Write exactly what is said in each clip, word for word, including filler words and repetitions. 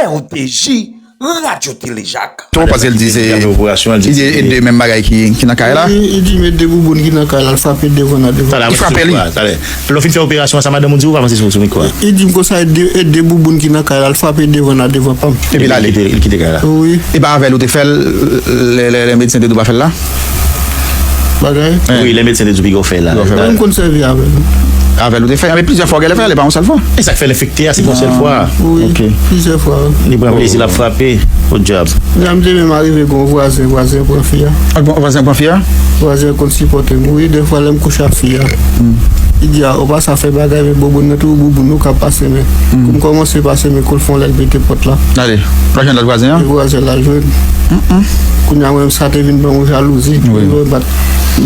R T J, Radyo Tele Jak. Tou paske l di se, li di e de menm bagay ki, ki nan kay la. Li di met de bouboun ki nan kay la, l frape devan nan devan. Li frape li. Lè w fin fè operasyon an, sa madanm ou di ou pa panse sou, sou mikwo a. Li di m konsa e de, e de bouboun ki nan kay la, l frape devan nan devan pa m. Epi l ale. Li kite, li kite kay la. Wi. E pa avè l ou te fè l, lè, lè, lè medsen te di w pa fè l la? Bagay? Wi, lè medsen te di w piga w fè l la. Piga w fè l la. Mwen m konn sèvi avè l. Avè l ou te fè, men plizyè fwa w genlè fè l, e pa yon sèl fwa. E sa k fè l enfekte a, se yon sèl fwa. Wi, plizyè fwa. Li pran plezi l ap frape. Podyab. Jan m te menm arive gen yon vwazen, vwazen pran fi a. Ak bon, vwazen pran fi a? Vwazen konn sipòte m. Wi, defwa lè m kouche ak fi a. Li di a, ou pa sa fè bagay, men bouboun nan tou, bouboun ou ka pase men. Kou m kòmanse pase men, kou l fè yon lè l pete pòt la. Ale, pa jwenn lòt vwazen an? E vwazen la jwenn. Kounye a mwen menm sa te vin ban yon jalouzi. Wi. Mwen bat,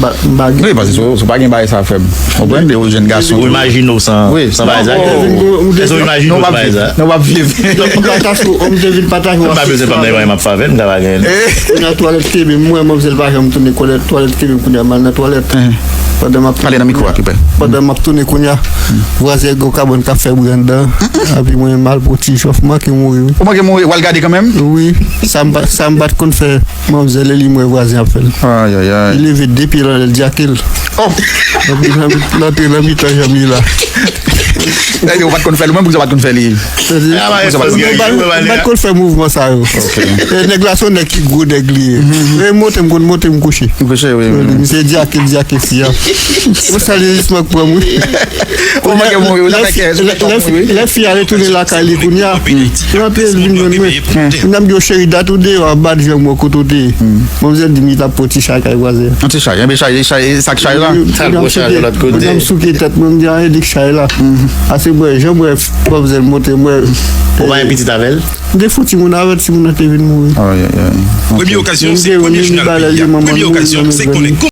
bat, m pa gen. Wi, paske si w, si w pa gen bagay sa frè m. Konprann, de yon jèn gason. Ou imajine w san, san bagay sa. Èske w imajine w san bagay sa? Non, w ap viv. Non, w ap viv. M pataje w, m te vin pataje w. M pa bezwen pa m nan yon m ap fè avè l, m ka pa gen. Kounye a twalèt kenbe m, mwen manmzèl pa janm tounen kòlèt, twalèt kenbe m kounye a m al nan twalèt. Pandan m ap pale nan mikwo a pi prè. Pandan m ap tounen kounye a, vwazen gen yon kabann k ap fè bri anndan. Epi mwen m al pran ti chòf, m manke mouri wi. Ou manke mouri, w al gade kanmenm? Wi, sa m pa, sa m pa t konn fè. Manmzèl e li m wè vwazen ap fè l. Ayayay. Li leve de pye l anlè, l dyake l. Oh! L antre nan mi-, l antre nan mitan janm li la. Sa vle di ou pa t konn fè l, ou menm poukisa w pa t konn fè li? Sa vle di, ah, mwen pa, mwen pa t konn fè mouvman sa yo. Ok. E nèg la se yon nèg ki gwo nèg li ye. E monte m konn monte m kouche. M kouche, wi, wi. Misye dyake l dyake fi a. Mwen sa li jis mank pran m wi. Ou manke mouri, ou ta fè kè, lè fi a retounen lakay li kounye a, l antre l vin jwenn mwen. Kounye a m di yo cheri dat ou deyò a bat janm wè kote w te ye. Manmzèl di m li t ap pran ti chay kay vwazen. Yon ti chay, enben chay, chay, sa k chay la? Sa l gwo chay lòt kote. Kounye a m souke tèt mwen, m di a, e li k chay la. Ase m wè, jan m wè manmzèl monte, m wè. Ou pa gen pitit avè l? M te fè yon timoun avè l, timoun nan te vin mouri. Ayayay. Premye okazyon, se premye jounal peyi a. Premye okazyon, se konnen